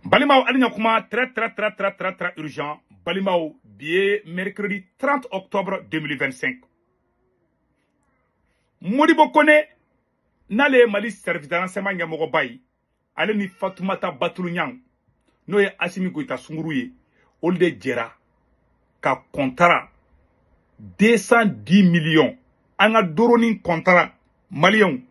Balimaw, hali ɲa kuma, très très très très très très urgent. Balimaw, bi ye mercredi 30 octobre 2025. Modibo Kone, n'ale ye Mali service de renseignement ɲɛmɔgɔba ye, ale ni Fatumata Batulu Ɲang, n'o ye Asimi Goyita Sunguru ye, olu de jɛra ka contrat 210 millions, an ka drone contrat. Maliyɛnw,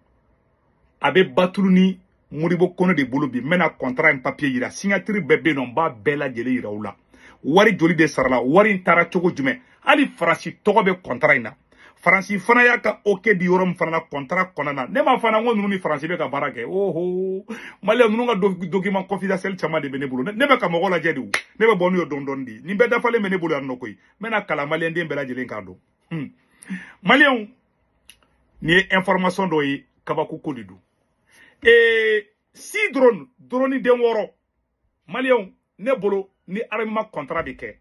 a bɛ Batulu ni Modibo Kone de bolo bi. N bɛna contrat in papier yira, signature bɛɛ bɛ yen nɔ, n b'a bɛɛ lajɛlen yira u la. Wari joli de sarala? Wari in taara cogo jumɛn? Hali Faransi tɔgɔ bɛ contrat in na. Faransi fana y'a ka OK di yɔrɔ min fana na contrat kɔnɔna na. Ne m'a fana ko ninnu ni Faransi bɛ ka baara kɛ. Oho, Maliyɛn, ninnu ka document confidentiel caman de bɛ ne bolo. Ne bɛ ka mɔgɔw lajɛ de, o ne bɛ bɔ n'u ye dɔɔni dɔɔni de. Nin bɛɛ dafalen bɛ ne bolo yan nɔ koyi. N bɛna kalan, maliyɛnden bɛɛ lajɛlen k'a dɔn. Maliyɛnw, nin ye information dɔ ye, kabako ko de don. Six drone, drone den 6. Maliyɛnw, ne bolo, ni armement contrat bɛ kɛ,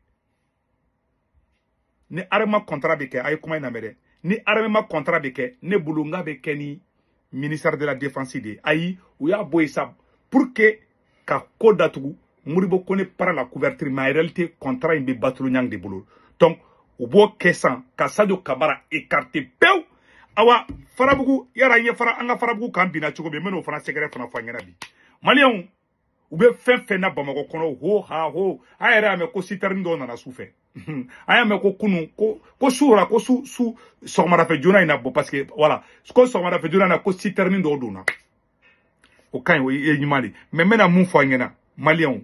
ni armement contrat bɛ kɛ, a ye kuma in lamɛn dɛ, ni armement contrat bɛ kɛ, ne bolo n k'a bɛ kɛ ni ministère de la Défense de ye. Ayi, u y'a bɔ yen sa pour que ka ko datugu. Modibo Kone para la couverture, mais en réalité contrat in bɛ Batulu Ɲang de bolo. Donc u b'o kɛ san ka Sadio Kabara écarter pewu. Awa, Farabugu yara n ye, fara an ka Farabugu kan binna cogo min, n bɛn'o fana sɛgɛrɛ fana fɔ an ɲɛna bi. Maliyɛnw, u bɛ fɛn fɛn na Bamakɔ kɔnɔ, ho ha ho, an yɛrɛ y'a mɛn ko citerne dɔw nana su fɛ. An y'a mɛn ko kunun ko su ra, ko su sɔgɔmada fɛ joona in na bɔ, parce que voilà, ko sɔgɔmada fɛ joona in na, ko citerne dɔw donna. O ka ɲi, o ye ɲuman de. Mais n bɛna mun fɔ an ɲɛna, Maliyɛnw?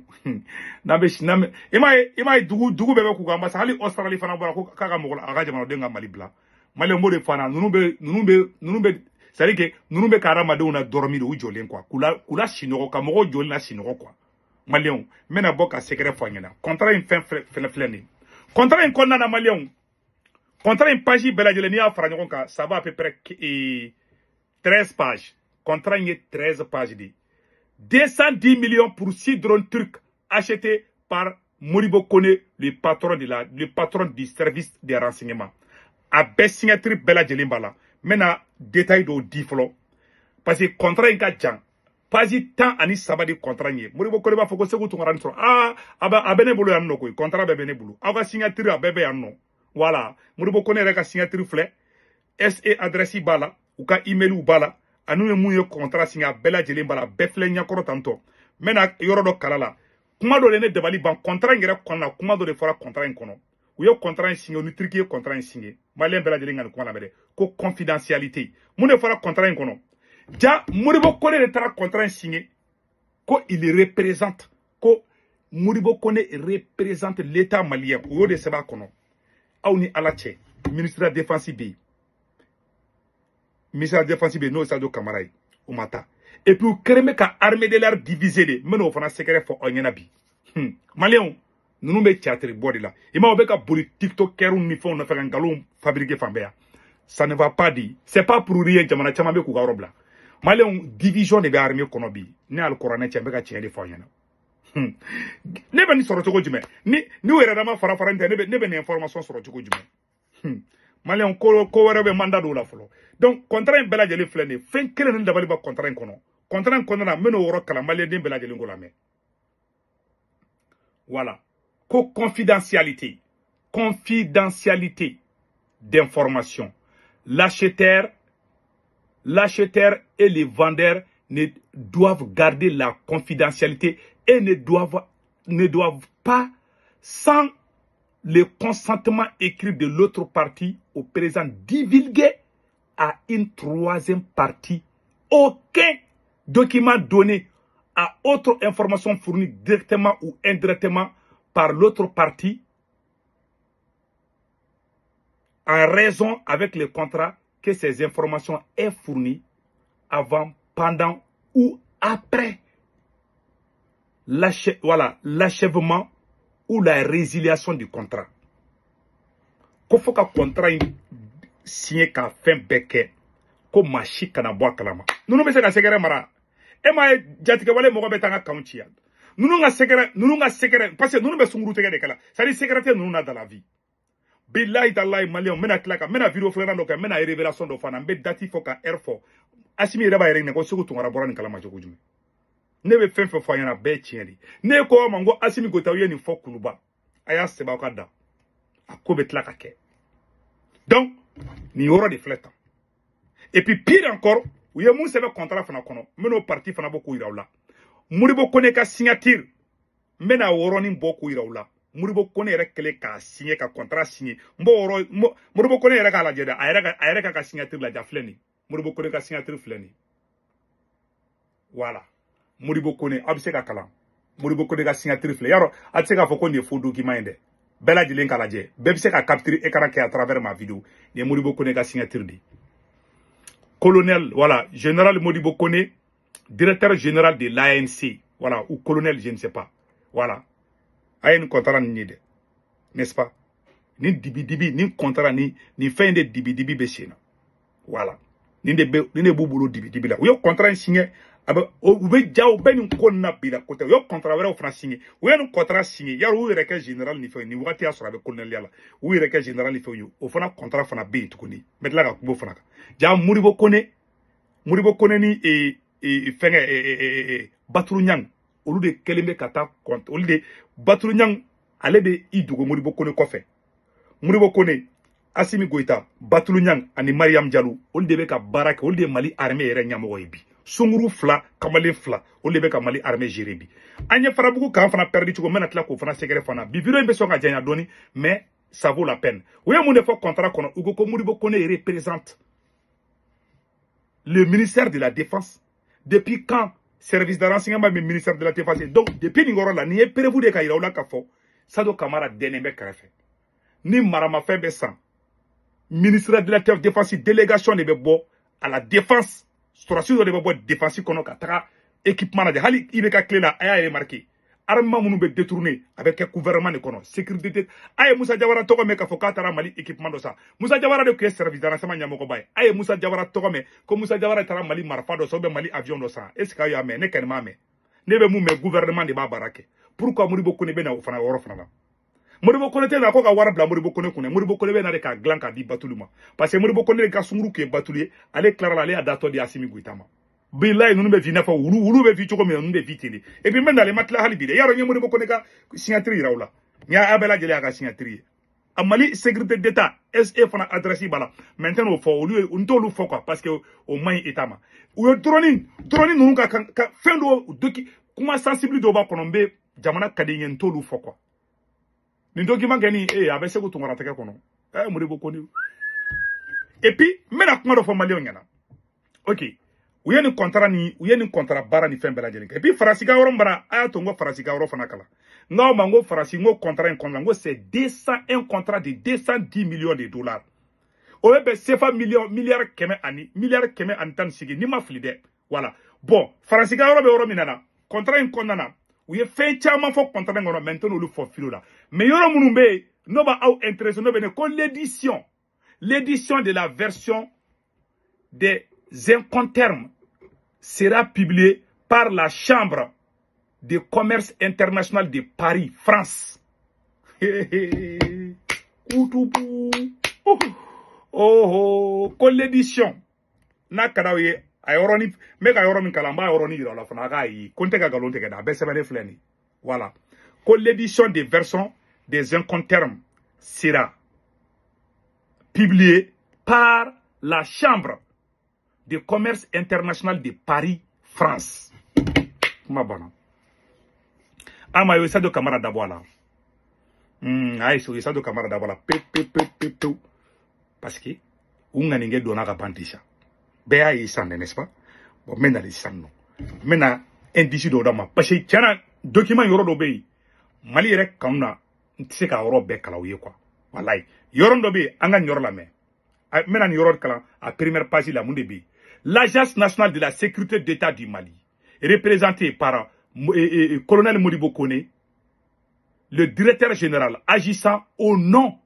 N'an bɛ n'an bɛ, i m'a ye, dugu bɛɛ bɛ k'u kan basa. Hali Australie fana bɔra ko k'a ka mɔgɔ, a ka jamanaden ka Mali bila. Maliyɛn, b'o de fana, ninnu bɛ, c'est à dire que ninnu bɛ ka hadamadenw na dɔrɔmi de, u jɔlen quoi, k'u la sinɔgɔ, ka mɔgɔw jɔlen la sinɔgɔ quoi. Maliyɛnw, n bɛna bɔ ka secret fɔ an ɲɛna. Contrat in fɛn fɛnɛ filɛ nin ye. Contrat in kɔnɔna na, Maliyɛnw, contrat in page bɛɛ lajɛlen, n'i y'a fara ɲɔgɔn kan, ça va à peu près 13 pages. Contrat in ye 13 pages de ye. 210 millions pour 6 drones turcs achetés par Modibo Kone, le patron du service des renseignements. A bɛɛ signature bɛɛ lajɛlen b'a la. N bɛna détail dɔw di fɔlɔ, parce que contrat in ka jan, page 13 de contrat in ye. Modibo Kone b'a fɔ ko Segu Tunkara nin sɔrɔ. Aa, a bɛ ne bolo yan nɔ koyi. Contrat bɛɛ bɛ ne bolo, aw ka signature a bɛɛ bɛ yan nɔ. Voilà, Modibo Kone yɛrɛ ka signature filɛ, SE adresse b'a la, u ka email b'a la, ani ye mun ye contrat signé, a bɛɛ lajɛlen b'a la, a bɛɛ filɛ ɲɛkɔrɔ tantɔ. N bɛna yɔrɔ dɔ kala la, kuma dɔ de ne dabali ban contrat in yɛrɛ kɔnɔna. Kuma dɔ de fɔra contrat in kɔnɔ. U ye contrat in signé, ni Turki ye contrat in signé. Maliyɛn bɛɛ lajɛlen ka nin kuma lamɛn dɛ, ko confidentialité. Mun de fɔra contrat in kɔnɔ? Ja Modibo Kone de taara contrat in signé, ko il représente, ko Modibo Kone représente l'État malien. U y'o de sɛbɛn a kɔnɔ. Aw ni Ala cɛ, ministre de la Défense bɛ yen, ministre de la Défense bɛ yen, n'o ye Sadio Kamara ye, o ma taa. Et puis u kɛlen bɛ ka armée de l'air diviser de. N bɛn'o fana sɛgɛrɛ fɔ aw ɲɛna bi. Maliyɛnw, ninnu bɛ théâtre bɔ de la. I ma, u bɛ ka boli tiktokɛriw ni fɛnw nɔfɛ ka nkalon fabriquer fan bɛɛ yan. Ça ne va pas di, c'est pas pour rien jamana caman bɛ k'u ka yɔrɔ bila. Maliyɛnw, division de bɛ armée kɔnɔ bi. Ne alikɔrɔnɛ cɛ, n bɛ ka tiɲɛ de fɔ aw ɲɛna. Ne bɛ nin sɔrɔ cogo jumɛn? Ni n'u yɛrɛ dama fara fara tɛ, ne bɛ nin information sɔrɔ cogo jumɛn? Maliyɛnw, ko wɛrɛ bɛ mandat dɔw la fɔlɔ. Donc contrat in bɛɛ lajɛlen filɛ nin ye. Fɛn kelen ni dabali bɛ contrat in kɔnɔ. Contrat in kɔnɔna na, n bɛ n'o yɔrɔ kalan, maliyɛnden bɛɛ lajɛlen ko lamɛn. Voilà, ko confidentialité, confidentialité d'information: l'acheteur et les vendeurs ne doivent garder la confidentialité et ne doivent pas, sans le consentement écrit de l'autre partie au présent, divulguer à une troisième partie aucun document donné à autre information fournie directement ou indirectement par l'autre partie en raison avec le contrat, que ces informations aient fournies avant, pendant ou après l'achèvement ou la résiliation du contrat. Ko fo ka contrat in signé ka fɛn bɛɛ kɛ, ko maa si kana bɔ a kalama. Ninnu bɛ se ka sɛgɛrɛ mara. E m'a ye, jatigɛwale mɔgɔ bɛ taa an ka kanw ci yan. Ninnu ka sɛgɛrɛ, ninnu ka sɛgɛrɛ, parce que ninnu bɛ sunkuru tigɛ de kɛ la, c'est à dire sɛgɛrɛ tɛ ninnu na dans la vie. Bilahi talahi, Maliyɛnw, n bɛna tila ka n bɛna vidéo filanan dɔ kɛ, n bɛna révélation dɔ fana, n bɛ date fɔ ka heure fɔ. Asimi yɛrɛ b'a yɛrɛ ɲininka ko Segu Tunkara bɔra nin kalama cogo jumɛn. Ne bɛ fɛn fɛn fɔ a ɲɛna bɛɛ tiɲɛ de. Ne ko aw ma n ko Assimi Goïta ye nin fɔ Kuluba. A y'a sɛbɛn aw ka da. A ko bɛ tila ka kɛ. Donc nin yɔrɔ de filɛ tan. Et puis pire encore, u ye mun sɛbɛn contrat fana kɔnɔ, n bɛn'o parti fana bɔ k'o yira aw la. Modibo Kone ka signature, n bɛna yɔrɔnin bɔ k'o yira aw la. Modibo Kone yɛrɛ kɛlen k'a signer, ka contrat signer. N b'o yɔrɔ, Modibo Kone yɛrɛ k'a lajɛ dɛ, a yɛrɛ ka signature lajɛ, a filɛ nin ye. Modibo Kone ka signature filɛ nin ye. Voilà. Modibo Kone, aw bɛ se ka kalan. Modibo Kone ka signature filɛ. Yarɔ, a tɛ se k'a fɔ ko nin ye faux document ye dɛ. Bɛɛ lajɛlen k'a lajɛ. Bɛɛ bɛ se ka capture écran kɛ à travers ma vidéo. Nin ye Modibo Kone ka signature de ye. Colonel, voilà, général Modibo Kone, directeur général de l'ANC, voilà, ou colonel, je ne sais pas. Voilà. A ye nin contrat nin ye dɛ, n'est-ce pas? Ni dibi dibi, ni contrat ni fɛn de dibi dibi bɛ sen na. Voilà. Nin de bɛ, nin de b'u bolo dibi dibi la. U ye contrat in signé, a bɛ, u bɛ ja, u bɛ nin ko nin na bi la ko tɛ. U ye contrat wɛrɛw fana signé. U ye nin contrat signé, yarɔ u yɛrɛ kɛ général ni fɛnw ye. Nin wagati y'a sɔrɔ a bɛ colonel ya la. U yɛrɛ kɛ général ni fɛnw ye. O fana contrat fana bɛ yen tuguni. N bɛ tila ka kuma o fana kan. Ja Modibo Kone, Modibo Kone ni fɛngɛ Batulu Ɲang, olu de kɛlen bɛ ka taa compte, olu de Batulu Ɲang ale bɛ i dogo Modibo Kone kɔfɛ. Modibo Kone, Assimi Goïta, Batulu Ɲang ani Mariam Diallo, olu de bɛ ka baara kɛ, olu de ye Mali armée yɛrɛ ɲɛmɔgɔ ye bi. Sunguru fila, kamalen fila, olu de bɛ ka Mali armée gérer bi. An ye Farabugu kan fana perdu cogo, n bɛna tila k'o fana sɛgɛrɛ fana. Bi vidéo in bɛ sɔn ka janya dɔɔni, mais ça vaut la peine. U ye mun de fɔ contrat kɔnɔ? U ko ko Modibo Kone représente le ministère de la Défense. Depuis quand service de renseignement bɛ ministère de la Défense? Donc depuis nin yɔrɔ la, nin ye preuve de ka yira u la k'a fɔ Sadio Camara dɛnnen bɛ kɛrɛfɛ. Ni maramafɛn bɛ san, ministère de la Défense délégation de bɛ bɔ à la défense, sɔrɔdasi dɔ de bɛ bɔ défense kɔnɔ ka taga équipement lajɛ. Hali i bɛ ka tile la, a y'a remarqué, armement minnu bɛ détourné, a bɛ kɛ gouvernement de kɔnɔ, sécurité. A ye Musa Jawara tɔgɔ mɛn k'a fɔ k'a taara Mali équipement dɔ san. Musa Jawara de tun ye service de renseignement ɲɛmɔgɔba ye. A ye Musa Jawara tɔgɔ mɛn ko Musa Jawara taara Mali marifa dɔ san ou bien Mali avion dɔ san. Est ce que aw y'a mɛn? Ne kɔni m'a mɛn. Ne bɛ mun mɛn, gouvernement de b'a baara kɛ. Pourquoi Modibo Kone bɛ na o fana yɔrɔ fana la? Modibo Kone tɛ na ko ka wari bila Modibo Kone kunna. Modibo Kone bɛ na de k'a dilan k'a di Batulu ma, parce que Modibo Kone de ka sunguru tun ye Batulu ye. Ale tilara la, ale y'a datɔ di Assimi Goïta ma. Bilayi ninnu bɛ vi n'a fɔ wulu bɛ vi cogo min na, ninnu bɛ vi ten de. Et puis n bɛ nalen ma tila hali bi dɛ. Yarɔ n ye Modibo Kone ka signature yira u la. N y'a bɛɛ lajɛlen y'a ka signature ye. A Mali sécurité d'État SE fana adresse b'a la. Mais n tɛ n'o fɔ olu ye, n t'olu fɔ quoi, parce que o man ɲi État ma. U ye drone ninnu ka fɛn dɔw doki, kuma sensible dɔw b'a kɔnɔ, n bɛ jamana ka di n ye, n t'olu fɔ quoi. Nin document kɛ ni a bɛ Segu Tunkara tɛgɛ kɔnɔ. Modibo Kone. Et puis n bɛna kuma dɔ fɔ maliyɛnw ɲɛna. Ok, u ye nin contrat ni, u ye nin contrat baara ni fɛn bɛɛ lajɛlen kɛ. Et puis Faransi ka yɔrɔ min bara, a y'a to n ko Faransi ka yɔrɔ fana kalan. N k'aw ma n ko Faransi, n ko contrat in kɔnɔna, n ko c'est 201 contrat de 210 millions de dollars. O bɛ bɛn CFA miliyari kɛmɛ ani miliyari kɛmɛ ani tan ni seegin, n'i ma fili dɛ. Voilà. Bon, Faransi ka yɔrɔ bɛ yɔrɔ min na, contrat in kɔnɔna na, u ye fɛn caman fɔ contrat in kɔnɔ, mais n tɛ n'olu fɔ filo la. Mais yɔrɔ minnu bɛ yen, n'o b'aw intéressé, n'o bɛ ne ko l'édition de la version des Incoterms sera publiée par la Chambre de commerce international de Paris, France. Kutubu. Oh, ko l'édition. N'a ka d'aw ye, a yɔrɔnin, n bɛ ka yɔrɔ min kalan, n b'a yɔrɔnin yira aw la fana, a k'a ye. Ko n tɛ ka nkalon tigɛ dɛ, a bɛɛ sɛbɛnnen filɛ nin ye. Voilà. Ko l'édition des versions des Incoterms sera publiée par la Chambre de commerce international de Paris, France. Kuma banna. Ama ye Sadio Camara dabɔ a la. A ye Sadio Camara dabɔ a la pe pe pe pe pewu. Parce que u ŋaninkɛ donna ka ban déjà. Bɛɛ y'a ye sisan dɛ, n'est-ce pas? Bon, n bɛ nalen sisan nɔ. N bɛna indice dɔw d'a ma. Parce que tiɲɛna document yɔrɔ dɔ bɛ yen, Mali yɛrɛ kanu na, n tɛ se k'a yɔrɔ bɛɛ kalan u ye quoi. Walayi. Yɔrɔ dɔ bɛ yen, an ka nin yɔrɔ lamɛn. N bɛna nin yɔrɔ kalan a première page la, mun de bɛ yen? L'Agence nationale de la sécurité d'État du Mali, représentée par colonel Modibo Kone, le directeur général agissant au nom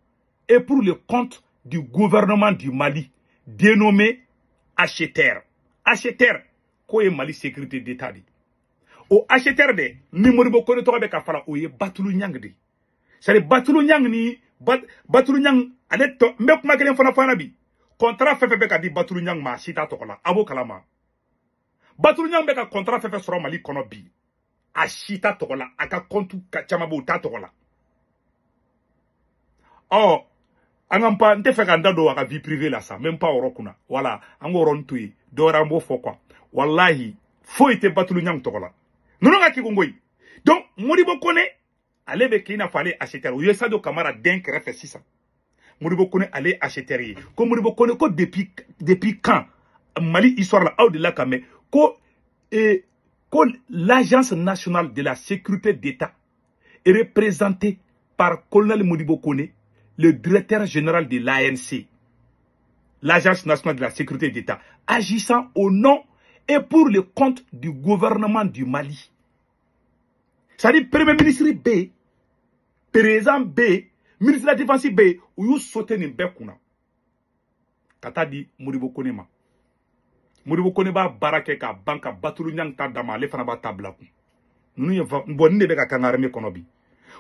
et pour le compte du gouvernement du Mali, dénommé acheteur. Acheteur, ko ye Mali sécurité d'État de. O acheteur de, ni Modibo Kone tɔgɔ bɛ ka fara, o ye Batulu Ɲang de. C'est-à-dire Batulu Ɲang ni Batulu Ɲang, ale tɔ, n bɛ kuma kelen fana fɔ bi. Contrat fɛn fɛn bɛ ka di Batulu Ɲang ma, a si t'a tɔgɔ la, a b'o kalama. Batulu Ɲang bɛ ka contrat fɛn fɛn sɔrɔ Mali kɔnɔ bi, a si t'a tɔgɔ la, a ka compte caman bɛ yen, o t'a tɔgɔ la. Ɔ an ka pa n tɛ fɛ ka n da don a ka vie privée la sa, même pas o yɔrɔ kunna. Voilà, an k'o yɔrɔnin to yen, dɔ wɛrɛ an b'o fɔ quoi. Walahi foyi tɛ Batulu Ɲang tɔgɔ la. Ninnu ka kegun koyi. Donc Modibo Kone ale bɛ k'i n'a fɔ ale acheteur, u ye Sadio Kamara den kɛrɛfɛ sisan. Modibo Kone ale ye acheteur ye. Ko Modibo Kone ko depuis quand Mali histoire la aw de la ka mɛn ko ko l'Agence nationale de la sécurité d'État est représentée par colonel Modibo Kone, le directeur général de l'ANC, l'Agence nationale de la sécurité d'État, agissant au nom et pour le compte du gouvernement du Mali. C'est-à-dire, Premier ministre B, président B, ministre de la Défense B, u y'u sauté nin bɛɛ kunna ka taa di Modibo Kone ma. Modibo Kone b'a baara kɛ k'a ban ka Batulu Ɲang ta d'a ma, ale fana b'a ta bila kun. Ninnu ye bon nin de bɛ ka kɛ an ka armée kɔnɔ bi.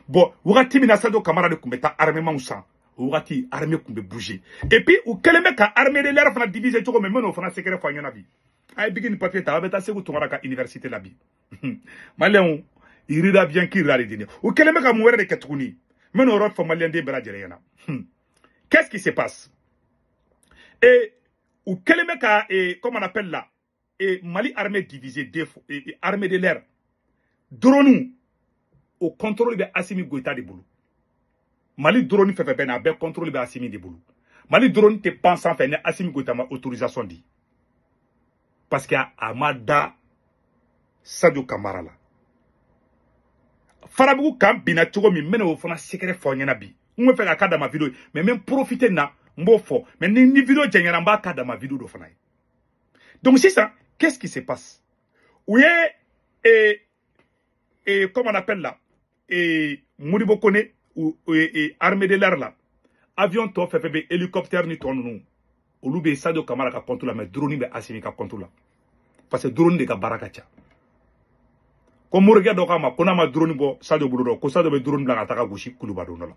Bon wagati min na Sadio Kamara de tun bɛ taa armement san, o wagati armée tun bɛ bouger. Et puis u kɛlen bɛ ka armée de l'air fana diviser cogo min, n bɛ n'o fana secret fɔ an ɲɛna bi. A ye bigi ni papier ta, a bɛ taa Segu Tunkara ka université la bi. Maliyɛnw, il rira bien qu'il rira de dîner. U kɛlen bɛ ka mun wɛrɛ de kɛ tuguni? N bɛ n'o yɔrɔ fɔ maliyɛnden bɛɛ lajɛlen ɲɛna. Qu'est-ce qui se passe? Et u kɛlen bɛ ka comment on appelle là, et Mali armée divisée deux fois, et armée de l'air drone o contrôle bɛ Assimi Goïta de bolo. Mali drone fɛn fɛn bɛ na, a bɛɛ contrôle bɛ Assimi de bolo. Mali drone tɛ pan sanfɛ ni Assimi Goïta ma autorisation di, parce que a ma da Sadio Kamara la. Farabugu kan binna cogo min, n bɛna o fana secret fɔ aw ɲɛna bi. N bɛ fɛ ka k'a dama vidéo ye, mais n bɛ profiter na, n b'o fɔ, mais ni vidéo janyara, n b'a k'a dama vidéo dɔ fana ye. Donc sisan, qu'est-ce qui se passe? U ye comment on appelle là, Modibo Kone ou armée de l'air la, avion tɔ fɛn fɛn bɛ, hélicoptère ni tɔ ninnu, olu bɛ Sadio Kamara ka compte la, mais drone bɛ Assimi ka compte la, parce que drone de ka baara ka ca. Ko morikɛ dɔ k'a ma ko n'a ma drone bɔ Sadio bolo dɔn, ko Sadio bɛ drone bila ka taga gosi Kuluba don dɔ la.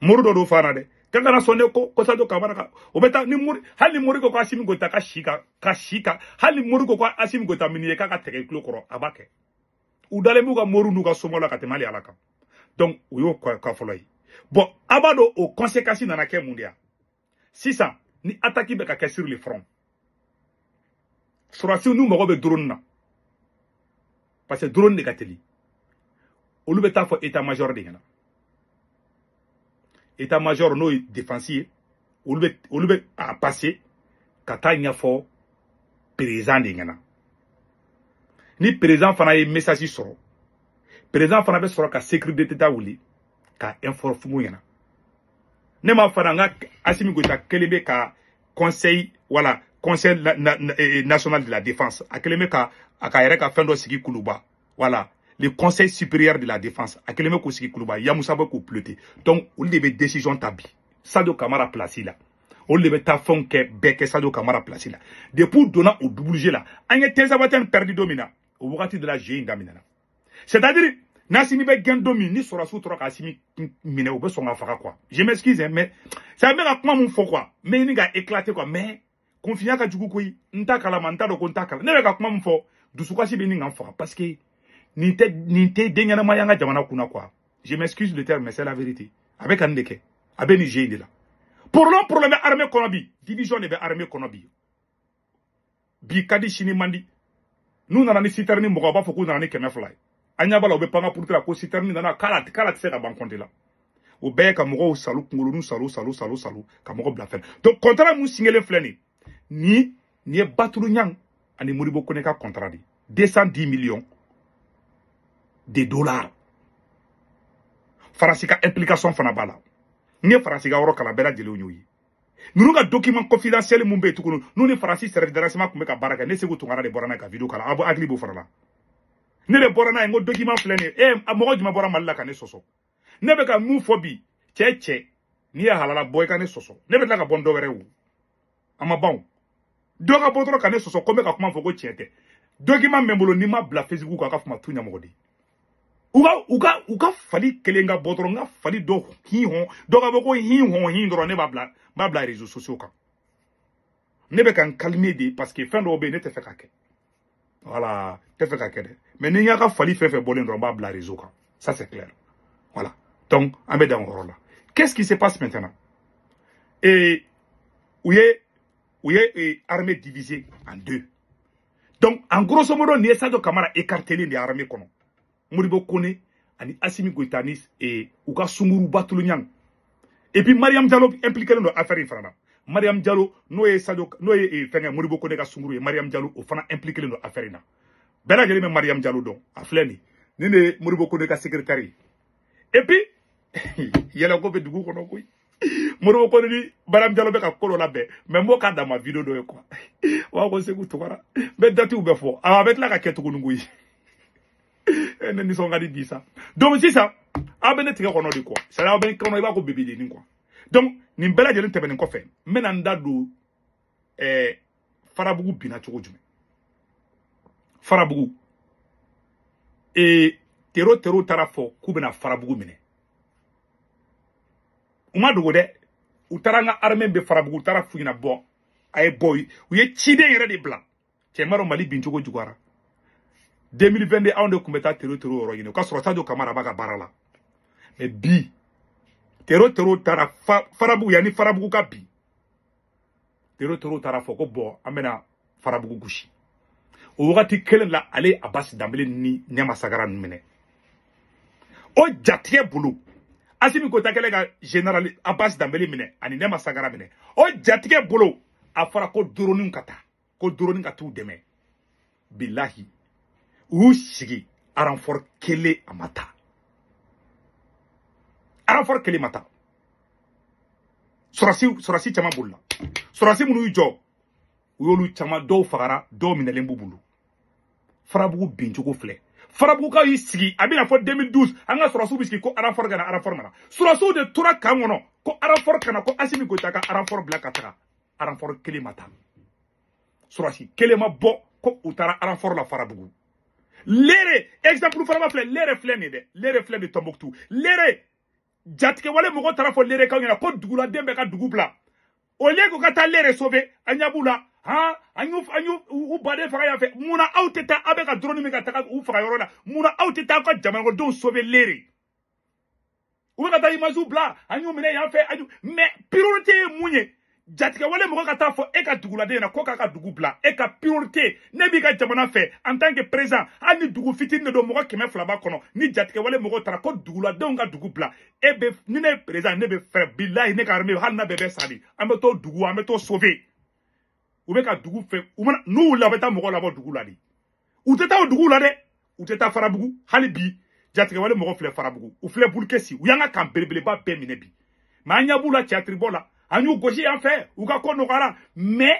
Mori dɔ don fana dɛ, kan kana sɔn ne ko Sadio Kamara ka o bɛ taa ni mori. Hali ni mori ko ko Assimi Goïta ka si ka ka si ka, hali ni mori ko ko Assimi Goïta min ye k'a ka tɛgɛ i tulo kɔrɔ, a b'a kɛ. U dalen b'u ka moriw n'u ka somɔgɔw la ka tɛmɛ hali Ala kan. Donc o y'o ka fɔlɔ ye. Bon, a b'a dɔn o conséquence nana kɛ mun de ya? Sisan ni attaque bɛ ka kɛ sur le front, sɔrɔdasiw n'u mago bɛ drone na, parce que drone de ka teli, olu bɛ taa fɔ état major de ɲɛna. État major n'o ye défense ye, olu bɛ a passer ka taa ɲɛfɔ président de ɲɛna. Ni président fana ye message sɔrɔ, président fana bɛ sɔrɔ ka sécurité d'État wuli ka informer ɲɛna. Ne m'a fana n ka Assimi Goïta kelen bɛ ka conseil, voilà, conseil national de la défense, a kelen bɛ ka a ka yɛrɛ ka fɛn dɔ sigi Kuluba, voilà, le conseil supérieur de la défense, a kelen bɛ k'o sigi Kuluba, Yamusa bɛ k'o piloter. Donc olu de bɛ décision ta bi Sadio Kamara place la, olu de bɛ taa fɛnw kɛ bɛɛ kɛ Sadio Kamara place la. Depuis u donna o WG la, an ye Tinzawatène perdu don min na, o wagati de la jeu in daminɛna. C'est-à-dire n'Assimi bɛ gɛn don min, ni sɔrɔdasiw tora ka Assimi minɛ, u bɛ sɔn ka faga quoi. Je m'excuse hein, mais ça bɛ ka kuma mun fɔ quoi, n bɛ ɲini ka éclater quoi, mais kunfinya ka jugu koyi. N t'a kalama, n t'a dɔn ko n t'a kalama. Ne bɛ ka kuma mun fɔ, dusukasi bɛ ɲini ka n faga, parce que nin tɛ den ɲɛnama y'an ka jamana kunna quoi. Je m'excuse le terme, mais c'est la vérité. A bɛ ka nin de kɛ, a bɛ nin jeu in de la. Problème bɛ armée kɔnɔ bi, division de bɛ armée kɔnɔ bi. Bi ka di, sini man di. N'u nana ni citerne mɔgɔ, u b'a fɔ k'u nana ni 200 ye. An ɲɛ b'a la, u bɛ pan ka puruti la ko citerne nana, k'a tɛ se ka ban compte la. O bɛɛ ye ka mɔgɔw salu, kunkoloniw salu salu salu salu, ka mɔgɔ bila fɛn. Donc contrat mun signelen filɛ nin nin ye Batulu Ɲang ani Modibo Kone ka contrat de 210 millions de dollars. Faransi ka implication fana b'a la. N ye Faransi ka yɔrɔ kalan, bɛɛ lajɛlen y'o ye. Ninnu ka document confidentiel mun bɛ yen tuguni, n'u ni Faransi service de renseignement tun bɛ ka baara kɛ, ne Segu Tunkara de bɔra n'a ye ka vidéo kalan. Aw hakili b'o fana la, ne de bɔra n'a ye. N ko document filɛ nin ye. Mɔgɔ jumɛn bɔra Mali la ka ne sɔsɔ? Ne bɛ ka mun fɔ bi, cɛ n'i ye halala bɔ i ka ne sɔsɔ, ne bɛ tila ka bɔ n dɔ wɛrɛ ye o. A ma ban o, dɔ ka bɔ dɔrɔn ka ne sɔsɔ ko n bɛ ka kuma fɔ ko tiɲɛ tɛ. Document bɛ n bolo, n'i ma bila Facebook kan, a ka fɔ ma tu ɲɛmɔgɔ de. U ka fali kelen ka bɔ dɔrɔn, n ka fali dɔ hin hɔn, dɔ ka bɔ ko hin hɔn hin dɔrɔn, ne b'a bila, n b'a bila réseaux sociaux kan. Ne bɛ ka n calmer de, parce que fɛn dɔw bɛ yen, ne tɛ fɛ ka kɛ. Voilà, tɛ fɛ ka kɛ dɛ. Mais ni n y'a ka fali fɛn fɛn bɔlen dɔrɔn n b'a bila réseau kan. Ça c'est clair. Voilà. Donc an bɛ dan o yɔrɔ la. Qu'est-ce qui se passe maintenant? Et u ye armée divisée en deux. Donc en grosso modo nin ye Sadio Camara écarté de armée kɔnɔ. Modibo Kone ani Assimi Goïta ni u ka sunguruba Tuluɲang. Et puis Mariam Diallo impliqué don affaire in fana na. Mariam Diallo n'o ye Sadio n'o ye fɛngɛ Modibo Kone ka sunguru ye, Mariam Diallo o fana impliqué don affaire in na. Bɛɛ lajɛlen bɛ Mariam Diallo dɔn, a filɛ nin. Nin de ye Modibo Kone ka secrétaire ye. Et puis yɛlɛko bɛ dugu kɔnɔ koyi. Modibo Kone ni Mariam Diallo bɛ ka ko dɔ labɛn, mais n b'o k'a dama vidéo dɔ ye quoi. O b'a fɔ ko Sekou Tounkara n bɛ datiw bɛɛ fɔ, a bɛ tila ka kɛ tuguni koyi. Ne nisɔn ka di bi sa. Donc sisan aw bɛ ne tigɛ kɔnɔ de quoi. C'est à dire aw bɛ n kɔnɔ i b'a ko bebedennin quoi. Donc nin bɛɛ lajɛlen tɛmɛnen kɔfɛ, n bɛna n da don Farabugu binna cogo jumɛn. Farabugu tero taara fɔ k'u bɛna Farabugu minɛ. U ma dogo dɛ, u taara an ka armée bɛ Farabugu, u taara f'u ɲɛna bɔ a ye bɔ, u ye ciden yɛrɛ de bila. Cɛ m'a dɔn Mali bin cogo juguyara. 2022 anw de tun bɛ taa tero yɔrɔ ɲini, o ka sɔrɔ Sadio Camara b'a ka baara la. Mais bi tero taara Farabugu, yanni Farabugu ka bi, tero taara fɔ ko bɔn an bɛna Farabugu gosi. O wagati kelen la ale Abbas Danbele ni Nɛma Sagara ninnu minɛ. O jatigɛ bolo Assimi Goïta kɛlen ka général Abbas Danbele minɛ ani Nɛma Sagara minɛ. O jatigɛ bolo a fɔra ko drone ka taa, ko drone ka t'u dɛmɛ. Bilahi u y'u sigi renfort kelen a ma taa. Renfort kelen ma taa. Sɔrɔsi caman bolila. Sɔrɔsi minnu y'u jɔ, u y'olu caman dɔw fagara, dɔw minɛlen b'u bolo. Farabugu bincogo filɛ. Farabugukaw y'i sigi, a bɛna fɔ 2012 an ka sɔrɔsiw bɛ sigi ko renfort ka na, renfort nana. Sɔrɔsiw de tora kan kɔnɔ ko renfort ka na, ko Assimi Goïta ka renfort bila ka taga. Renfort kelen ma taa. Sɔrɔsi kelen ma bɔ ko u taara renfort la Farabugu. Lere exemple fana filɛ, lere filɛ nin dɛ, lere filɛ nin Tombouctou. Lere jatigɛwale mɔgɔ taara fɔ lere kaw ɲɛna ko duguladen bɛɛ ka dugu bila. Au lieu k'u ka taa lere sauver, an ɲɛ b'u la, han, an y'u u baden faga yan fɛ. Munna aw tɛ taa, aw bɛ ka drone min ka taga u faga yɔrɔ la, munna aw tɛ taa aw ka jamanadenw sauver lere? U bɛ ka taa image bila, an y'u minɛ yan fɛ, an y'u, mais priorité ye mun ye? Jatigɛwale mɔgɔ ka taa fɔ e ka duguladen ɲɛna ko k'a ka dugu bila, e ka priorité, ne b'i ka jamana fɛ en tant que président, hali ni dugu fitinin de don mɔgɔ 200 b'a kɔnɔ, ni jatigɛwale mɔgɔw taara ko duguladenw ka dugu bila, e bɛ, ni ne ye président, ne bɛ fɛ bilahi ne ka armée hali n'a bɛɛ bɛ sa de, an bɛ t'o dugu, an bɛ t'o sauver. U bɛ ka dugu fɛ, u mana n'u wulila u bɛ taa mɔgɔw labɔ dugu la de. U tɛ taa o dugu la dɛ, u tɛ taa Farabugu. Hali bi jatigɛwale mɔgɔ filɛ Farabugu, u filɛ Bulukesi, u y'an ka kan belebeleba bɛɛ minɛ bi. Mais an ɲɛ b'u la théâtre la, an y'u gosi yan fɛ, u ka ko nɔgɔyara. Mais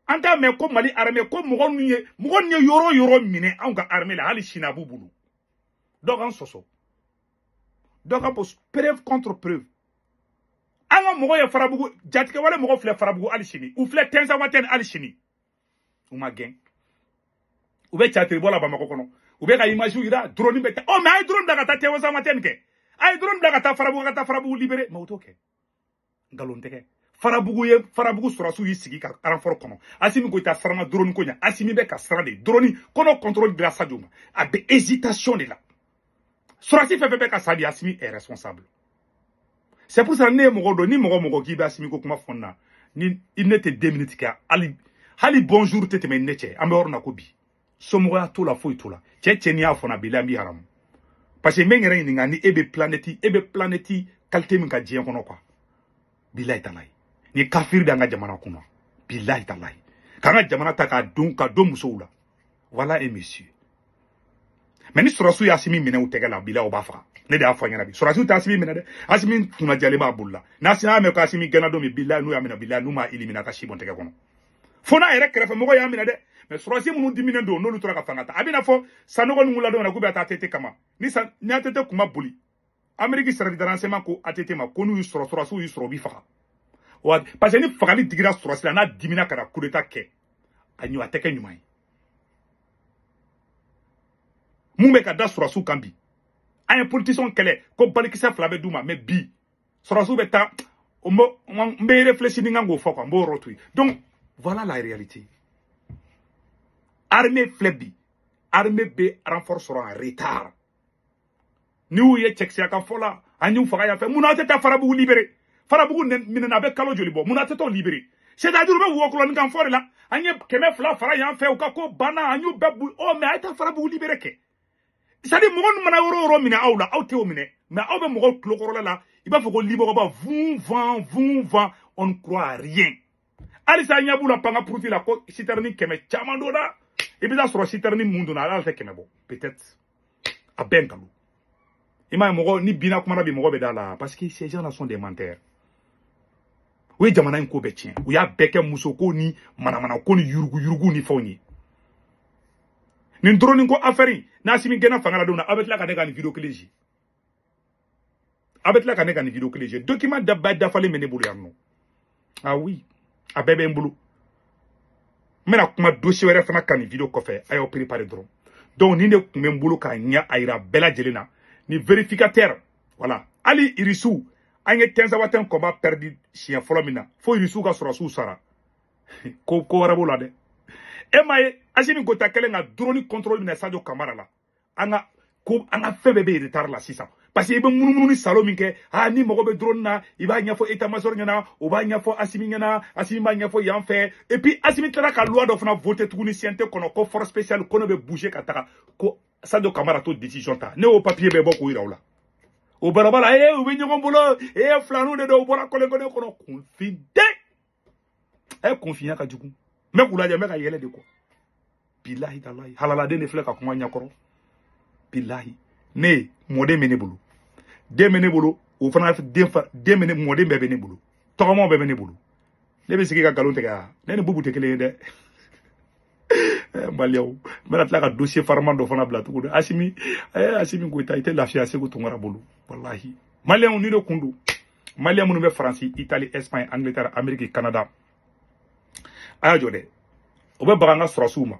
an t'a mɛn ko Mali armée ko mɔgɔ ninnu ye yɔrɔ yɔrɔ minɛ anw ka armée la, hali sini a b'u bolo. Dɔ k'an sɔsɔ, dɔ ka bɔ preuve contre preuve. An ka mɔgɔ ye Farabugu, jatigɛwale mɔgɔ filɛ Farabugu hali sini, u filɛ Tɛnzawatɛni hali sini, u ma gɛn. U bɛ théâtre bɔ la Bamakɔ kɔnɔ, u bɛ ka image yira, drone bɛ taa. Ɔ mais a ye drone bila ka taa Tɛnzawatɛni kɛ, a ye drone bila ka taa Farabugu, ka taa Farabugu libéré, mais u t'o kɛ. Nkalon tɛgɛ. Farabugu ye Farabugu sɔrɔsiw y'i sigi ka renfort kɔnɔ. Assimi Goïta siranna drone ko ɲɛ. Assimi bɛ ka siran de. Drone kɔnɔ contrôle dira Sadio ma. A bɛ hésitation de la. Sɔrɔsi fɛn fɛn bɛ ka sa bi, Assimi est responsable. C'est pour ça ne ye mɔgɔ dɔn, ni mɔgɔ k'i bɛ Assimi ko kuma fɔ n na, ni i ne tɛ 2 minutes kɛ, hali bonjour tɛ tɛmɛ ne cɛ. An bɛ yɔrɔ na ko bi. Somɔgɔya t'o la, foyi t'o la. Cɛ n'i y'a fɔ n na bi la n b'i haramu. Parce que n bɛ n yɛrɛ ɲininka ni e bɛ planète qualité min ka diɲɛ kɔnɔ quoi. Bilahi talahi. Ni kafiri bɛ an ka jamana kunna. Bilahi talahi. K'an ka jamana ta k'a don ka don musow la. Voilà un monsieur. Mais ni sɔrɔsiw y'Assimi minɛ u tɛgɛ la, bilahi u b'a faga. Ne de y'a fɔ a ɲɛna bi. Sɔrɔsiw tɛ Assimi minɛ dɛ. Assimi kunnajalen b'a bolo la. N'Assimi y'a mɛn ko Assimi gɛnna don min, bilahi n'u y'a minɛ, bilahi n'u m'a éliminer a ka si bɔn tɛgɛ kɔnɔ. Fo n'a yɛrɛ kɛrɛfɛ mɔgɔ y'a minɛ dɛ. Mais sɔrɔsi minnu diminen don, n'olu tora ka fanga ta. A bɛna fɔ Sanogo ninnu la don min na k'u bɛ taa ATT kama. Ni ATT kun ma boli, Amérique service de renseignement ko ATT ma ko n'u y'u sɔrɔ, sɔrɔsiw y'u sɔrɔ, u b'i faga. Wa parce que ni fagali digira sɔrɔsi la, n'a dimina ka na coup d'état kɛ, a tɛ kɛ ɲuman ye. Mun bɛ ka da sɔrɔsiw kan bi? An ye politicien kɛlɛ ko balikisɛ 2 bɛ d'u ma, mais bi sɔrɔsiw bɛ taa, n bɛ réfléchir ni n kan k'o fɔ quoi, n b'o yɔrɔ to yen. Donc voilà la réalité. Armée filɛ bi, armée bɛ renfort sɔrɔ en retard. Ni y'u ye cɛkisɛya ka fɔ la, an y'u faga yan fɛ. Mun na aw tɛ taa Farabugu libéré? Farabugu minɛna, a bɛ kalo joli bɔ? Mun na aw tɛ t'o libéré? C'est-à-dire u bɛ wɔkulɔnin kan fɔ de la, an ye 200 fara yan fɛ, u ka ko banna, an y'u bɛɛ bu. Ɔ mais a ye taa Farabugu libéré kɛ. C'est-à-dire mɔgɔ ninnu mana yɔrɔ o yɔrɔ minɛ aw la, aw t'o minɛ, mais aw bɛ mɔgɔw tulokɔrɔla la, i b'a fɔ ko libɔgɔba vun van vun van, on ne croit à rien. Halisa ɲɛ b'u la panga puruti la ko citerne 100 caman donna. I bɛ taa sɔrɔ citerne mun donna, ala tɛ 100 bɔ peut-être. A bɛɛ nkalon. I m'a ye, mɔgɔ ni binna kuma na bi, mɔgɔ bɛ da la, parce que ces gens-là sont des menteurs. U ye jamana in ko bɛɛ tiɲɛ, u y'a bɛɛ kɛ musoko ni manamana ko ni yurugu yurugu ni fɛnw ye. Nin drone ko affaire in, n'Assimi gɛnna fanga la don na, aw bɛ tila ka ne ka nin vidéo kelen ji. Aw bɛ tila ka ne ka nin vidéo kelen ji. Document bɛɛ dafalen bɛ ne bolo yan nɔ. Ah oui, a bɛɛ bɛ n bolo. N bɛna kuma dossier wɛrɛ fana kan nin vidéo kɔfɛ, a y'aw préparer dɔrɔn. Donc nin de tun bɛ n bolo k'a ɲɛ a yira bɛɛ lajɛlen na. Ni vérificateur, voilà. Hali irisiw, an ye Tinzawatène combat perdu siɲɛ fɔlɔ min na, fo irisiw ka sɔrɔsiw sara. Ko ko wɛrɛ b'o la dɛ. E m'a ye, Assimi Goïta kɛlen ka drone contrôle minɛ Sadio Camara la, an ka ko, an ka fɛn bɛɛ bɛ retard la sisan. Parce que i bɛ munumunu ni salo min kɛ, ah ni mago bɛ drone na, i b'a ɲɛfɔ état major ɲɛna, o b'a ɲɛfɔ Assimi ɲɛna, Assimi b'a ɲɛfɔ yan fɛ. Et puis Assimi tilala ka loi dɔ fana voter tuguni CNT kɔnɔ ko force spéciale ko ne bɛ bouger ka taga, ko Sadio Camara t'o décision ta. Ne y'o papier bɛɛ bɔ k'o yira u la. O barabara, ee u bɛ ɲɔgɔn bolo, ee filaninw de don, u bɔra kɔlɔnkɔlɔn kɔnɔ, kunfin den. Ɛ kunfinya ka jugu. N bɛ k'u lajɛ, n bɛ ka yɛlɛ de kɔ. Bilahi talahi, halaladen de filɛ ka kuma ɲɛkɔrɔ. Bilahi, ne mɔden bɛ ne bolo, den bɛ ne bolo, o fana den fa den bɛ ne, mɔden bɛɛ bɛ ne bolo, tɔgɔmaw bɛɛ bɛ ne bolo. Ne bɛ sigi ka nkalon tigɛ wa? Ne ni Bubu tɛ kelen ye dɛ. Maliyɛnw, n bɛna tila ka dossier fariman dɔ fana bila tuguni. Assimi, Assimi Goïta, i tɛ lafiya Segu Tunkara bolo, walahi. Maliyɛnw, ni de kun don. Maliyɛn minnu bɛ Faransi, Italie, Espagne, Angleterre, Amérique, Canada, a y'a jɔ dɛ. O bɛ baga an ka sɔrɔsiw ma.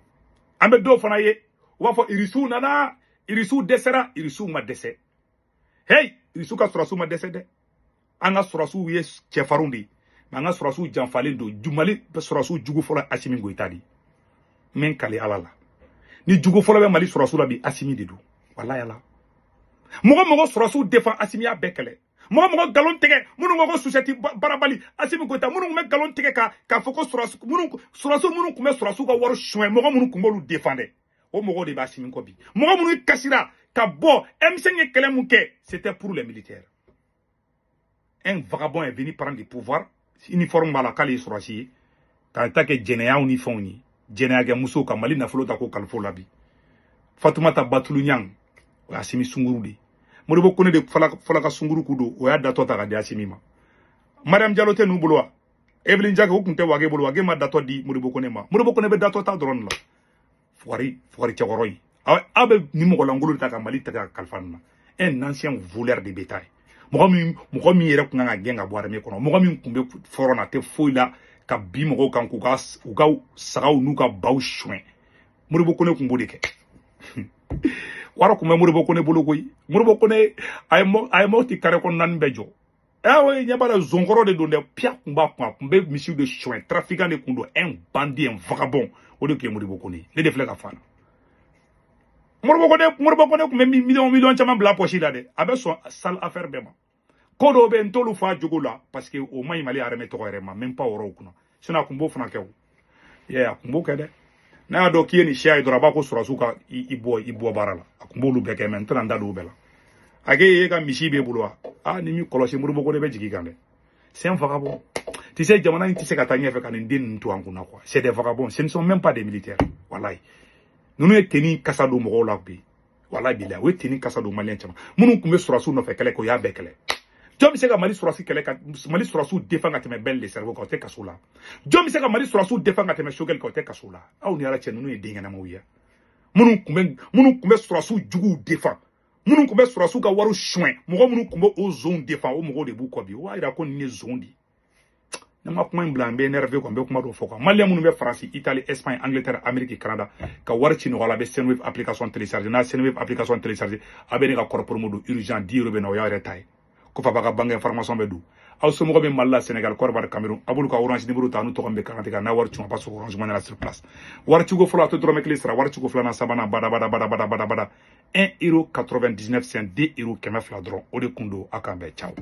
An bɛ dɔw fana ye, u b'a fɔ irisiw nana, irisiw dɛsɛra. Irisiw ma dɛsɛ. Hey, irisiw ka sɔrɔsiw ma dɛsɛ dɛ. An ka sɔrɔsiw ye cɛfarinw de ye, mais an ka sɔrɔsiw janfalen don. Mali sɔrɔsiw jugu fɔlɔ Assimi Goïta de ye. N bɛ n kali Ala la, ni jugu fɔlɔ bɛ Mali sɔrɔsiw la bi, Assimi de don, walahi Ala. Mɔgɔ mɔgɔ sɔrɔsiw défend, Assimi y'a bɛɛ kɛlɛ. Mɔgɔ mɔgɔ nkalon tigɛ, minnu ko ko susɛti barabali, Assimi Goïta, minnu tun bɛ nkalon tigɛ k'a fɔ ko sɔrɔsiw minnu, sɔrɔsiw minnu tun bɛ sɔrɔsiw ka wari suɲɛ, mɔgɔ minnu tun b'olu défend dɛ, o mɔgɔw de bɛ Assimi kɔ bi. Mɔgɔ minnu kasira ka bɔ M5 ye kɛlɛ mun kɛ, c'était pour les militaires. Un vagabond est venu prendre du pouvoir, uniforme b'a la k'ale ye sɔrɔsi ye, k'a ta kɛ jɛnɛyaw ni fɛnw ye, jɛnɛyakɛ musow ka Mali nafolo ta k'o kalifa o la bi. Fatumata Batulu Ɲang, o ye Assimi sunkuru de ye. Modibo Kone de fɔlɔ ka sunkuru k'u don, o y'a datɔ ta ka di Assimi ma. Mariam Diallo tɛ ninnu bolo wa? Evelyne Jacques, o tun tɛ Wage bolo, Wage ma datɔ di Modibo Kone ma. Modibo Kone bɛ datɔ ta dɔrɔn de la. Fugari fugari cɛkɔrɔ in, aw bɛ nin mɔgɔ lankolon ta ka Mali ta ka kalifa nin na. Un ancien voleur de bétail, mɔgɔ min yɛrɛ kun kan ka gɛn ka bɔ armée kɔnɔ, mɔgɔ min kun bɛ fɔrɔn na, a tɛ foyi la ka bin mɔgɔw kan k'u ka u ka sagaw n'u ka baw suɲɛ. Modibo Kone kun b'o de kɛ. Wari kun bɛ Modibo Kone bolo koyi. Modibo Kone a ye Mopti carré kɔnɔ naani bɛɛ jɔ. Eh ɲɛ b'a la, zonkɔrɔ de don dɛ, piya kun b'a kun, a kun bɛ misiw de suɲɛ, trafiquant de kun don, un bandit, un vagabond, o de tun ye Modibo Kone ye. Ne de filɛ ka fɔ a la. Modibo Kone kun bɛ miliyɔn miliyɔn caman bila poche la dɛ. A bɛ sɔn sale affaire bɛɛ ma. Ko dɔw bɛ yen, n t'olu fɔ a jogo la, parce que o man ɲi Mali armée tɔgɔ yɛrɛ ma, même pas o yɔrɔw kunna. Sinon a kun b'o fana kɛ o. A kun b'o kɛ dɛ. N'a y'a dɔn k'i ye nin siya ye dɔrɔn, a b'a ko sɔrɔsiw ka i bɔ baara la. A kun b'olu bɛɛ kɛ, mais n tɛna n da don o bɛɛ la. A k'e ka misi b'e bolo wa? Ah, ni m'i kɔlɔsi, Modibo Kone bɛ jigin kan dɛ. C'est un vagabond. Tu sais, jamana in tɛ se ka taa ɲɛfɛ ka nin den ninnu to an kunna quoi. C'est des vagabonds, ce ne sont même pas des militaires. Walahi. Ninnu ye tenue kasa don mɔgɔw la bi. Walahi bilahi, o ye tenue kasa don maliyɛn caman. Minnu tun bɛ sɔrɔsiw nɔfɛ kɛlɛ kɛ, o y'a bɛɛ kɛlɛ. Jɔn bɛ se ka Mali sɔrɔsi kɛlɛ ka Mali sɔrɔsiw défend ka tɛmɛ Ben le Cerveau kan, o tɛ kaso la. Jɔn bɛ se ka Mali sɔrɔsiw défend ka tɛmɛ Choguel kan, o tɛ kaso la. Aw ni Ala cɛ, ninnu ye den ɲɛnamaw ye. Minnu tun bɛ sɔrɔsiw juguw défend, minnu tun bɛ sɔrɔsiw ka wari suɲɛ, mɔgɔ minnu tun bɛ o zonw défend, o mɔgɔw de b'u kɔ bi. O b'a yira ko ninnu ye zon de ye. Ne ma kuma in bila, n bɛ énervé quoi, n bɛ kuma dɔ fɔ quoi. Maliyɛn minnu bɛ Faransi, Italie, Espagne, Angleterre, Amérique, Canada, ka wari ci nɔgɔya la, a bɛ Senwave application télécharger. N'a Senwave application télécharger, a bɛ ne ka code promo don urgent 10 euros bɛ na, o y'a yɛrɛ ta ye. Kɔfɛ a b'a ka banque information bɛ don. Aw somɔgɔw bɛ Mali la, Sénégal, Côte d'Ivoire, Cameroun, a b'olu ka Orange numéro ta, n'u tɔgɔ bɛ kan tigɛ n'a wari cun, a b'a sɔrɔ Orange Money la sur place. Wari ciko fɔlɔ, a tɛ dɔrɔmɛ kelen sara. Wari ciko filanan, sabanan, bada bada bada bada bada bada, 1 euro 99 cent, 2 euro 200 dɔrɔn, o de kun don. A k'an bɛn, ciao.